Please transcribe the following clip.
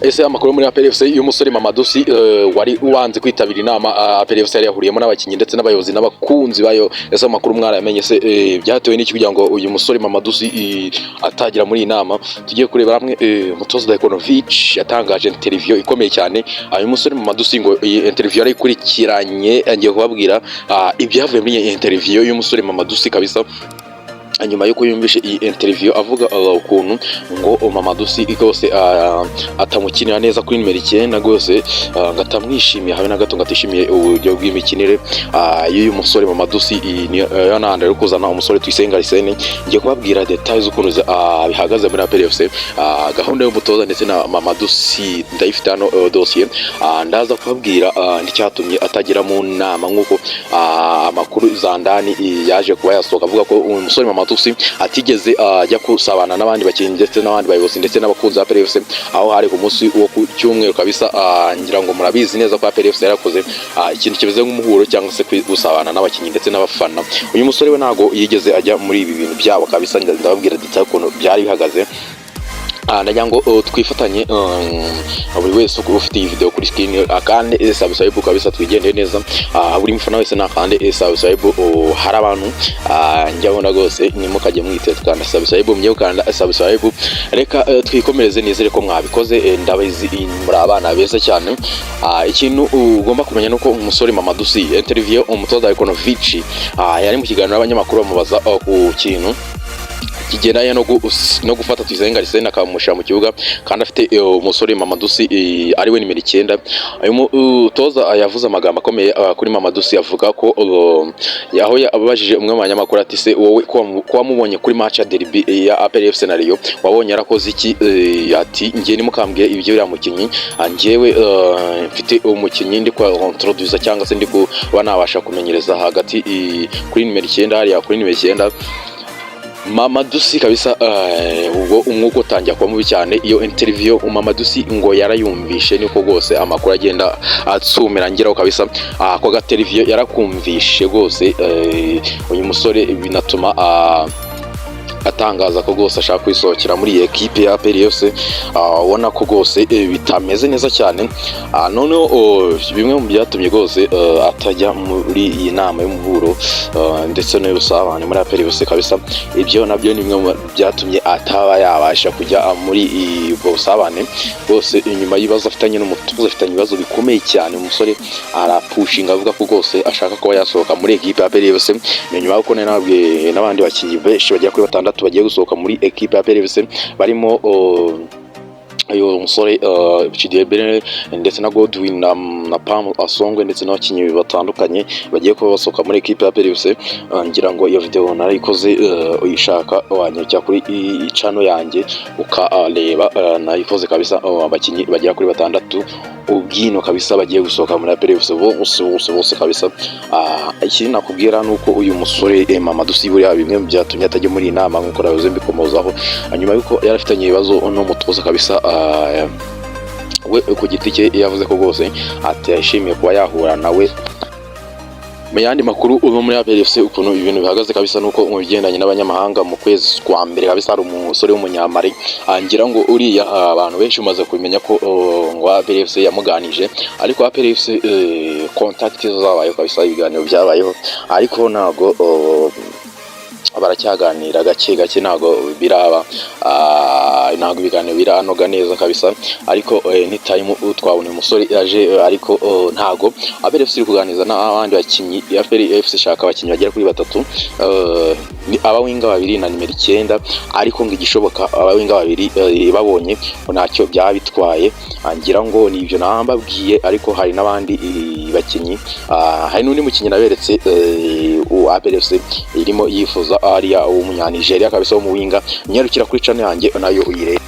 Ese amakuru muri APR FC y'umusore Mamadou Sy wari wanze kwitabira inama APR FC yari yahuriyemo n'abakinnyi ndetse n'abayobozi n'abakunzi bayo, ese amakuru mwarayamenye? Se byatewe n'iki kugira ngo uyu musore Mamadou Sy atagera muri iyi nama? Tugiye kureba hamwe. Umutoza Darko Novic yatangaje interview ikomeye cyane. Uyu musore Mamadou Sy ngo iyi interview yarayikurikiranye. Ngiye kubabwira ibyavuye muri iyi interview y'umusore Mamadou Sy kabisa, nyuma yuko yumvishe iyi interview avuga ukuntu ngo Mamadou Sy rwose atamukinira neza kuri nimero 9 rwose, ngo atamwishimiye habe na gato, ngo atishimiye uburyo bw'imikinire y'uyu musore Mamadou Sy. Niyo nanda ari kuzana umusore Tuyisenge Arsene. Ngiye kubabwira details z'ukuntu bihagaze muri APR FC, gahunda y'umutoza ndetse na Mamadou Sy ndayifite hano, dossier. Ndaza kubabwira n'icyatumye atagera mu nama, nk'uko amakuru zandani yaje kuba yasohoka avuga ko uyu musore Mamadou Sy atigeze ajya gusabana n'abandi bakinnyi ndetse n'abandi bayobozi ndetse n'abakunzi ba APR FC, aho hari ku munsi wo ku cyumweru kabisa. Ngira ngo murabizi neza ko APR FC yarakoze ikintu kimeze nk'umuhuro cyangwa se gusabana n'abakinnyi ndetse n'abafana. Uyu musore we ntago yigeze ajya muri ibi bintu byabo kabisa. Ndababwira detail ukuntu byari bihagaze. Ndagira ngo twifatanye, buri wese ufite iyi video kuri screen akande subscribe kabisa, twigendere neza. Buri mufana wese nakande subscribe. Hari abantu njya mbona rwose nimukajye mwiteza kanda subscribe, mujye gukanda subscribe. Reka twikomereze. Nizere ko mwabikoze. Ndabizi muri abana beza cyane. Ikintu ugomba kumenya nuko umusore Mamadou Sy, interview umutoza Darko Novic yari mu kiganiro n'abanyamakuru, bamubaza ku kintu kigendanye no gufata Tuyisenge Arsene akamushyira mu kibuga kandi afite umusore Mamadou Sy ari we nimero 9. Uyu mutoza yavuze amagambo akomeye kuri Mamadou Sy, avuga ko aho yabajije umwe mu banyamakuru ati: "Se wowe ko wamubonye kuri match ya derby ya APR FC na Rayon, wabonye yarakoze iki?" Ati: "Njye nimukambwiye ibyo uriya mukinnyi, njyewe mfite umukinnyi ndi kwa introduce cyangwa se ndi kuba nabasha kumenyereza hagati kuri nimero 9, hariya kuri nimero 9." Mamadou Sy kabisa, ubwo umwuka utangira kuba mubi cyane. Iyo interview Mamadou Sy ngo yarayumvishe, niko rwose amakuru agenda atsumira ngeraho kabisa. Ako ga interview yarakumvishe rwose. Uyu musore binatuma atangaza ko rwose ashaka kwisohokera muri iyi ekipe ya APR yose. Ubona ko rwose bitameze neza cyane. Noneho bimwe mu byatumye rwose atajya muri iyi nama y'umuhuro ndetse n'ubusabane muri APR yose kabisa, ibyo nabyo ni bimwe mu byatumye ataba yabasha kujya muri ubwo busabane rwose, inyuma y'ibibazo afitanye n'umutoza. Afitanye ibibazo bikomeye cyane. Umusore arapushinga avuga ko rwose ashaka kuba yasohoka muri ekipe ya APR yose. Ni nyuma y'uko nari nababwiye n'abandi bakinnyi benshi bagera kuri batandatu bagiye gusohoka muri ekipe ya APR FC, barimo uyu musore Chidiebere ndetse na Godwin na Pam Asongwe ndetse n'abakinnyi batandukanye bagiye kuba basohoka muri ekipe ya APR FC. Ngira ngo iyo video narayikoze, uyishaka wanyarukira kuri channel yanjye ukareba, nayikoze kabisa. Abakinnyi bagera kuri batandatu ubwino kabisa bagiye gusohoka muri APR FC bose bose bose kabisa. Ikindi nakubwira ni uko uyu musore Mamadou Sy, buriya bimwe mu byatumye atajya muri iyi nama nk'uko nabivuze mbikomozaho, nyuma y'uko yari afitanye ibibazo n'umutoza kabisa, we ku giti cye yavuze ko rwose atishimiye kuba yahura nawe. Mu yandi makuru ubu muri APR FC, ukuntu ibintu bihagaze kabisa, nuko mu bigendanye n'abanyamahanga, mu kwezi kwa mbere kabisa hari umusore w'umunyamari. Ngira ngo uriya abantu benshi bamaze kubimenya ko ngo APR FC yamuganije, ariko APR FC contact zabayeho kabisa, ibiganiro byabayeho, ariko ntabwo baracyaganira gake gake, ntabwo biraba, ntabwo ibiganiro biranoga neza kabisa. Ariko ni time twabona uyu musore yaje, ariko ntabwo APR FC iri kuganiriza n'abandi bakinnyi. APR FC ishaka abakinnyi bagera kuri batatu, ni abawinga babiri na nimero 9, ariko ngo igishoboka abawinga babiri babonye ngo ntacyo byaba bitwaye. Ngira ngo ni ibyo nababwiye, ariko hari n'abandi bakinnyi, hari n'undi mukinnyi naberetse APR FC irimo yifuza, ariya w'umunyanigeria kabisa wo mu winga. Nyarukira kuri channel yanjye nayo uyirebe.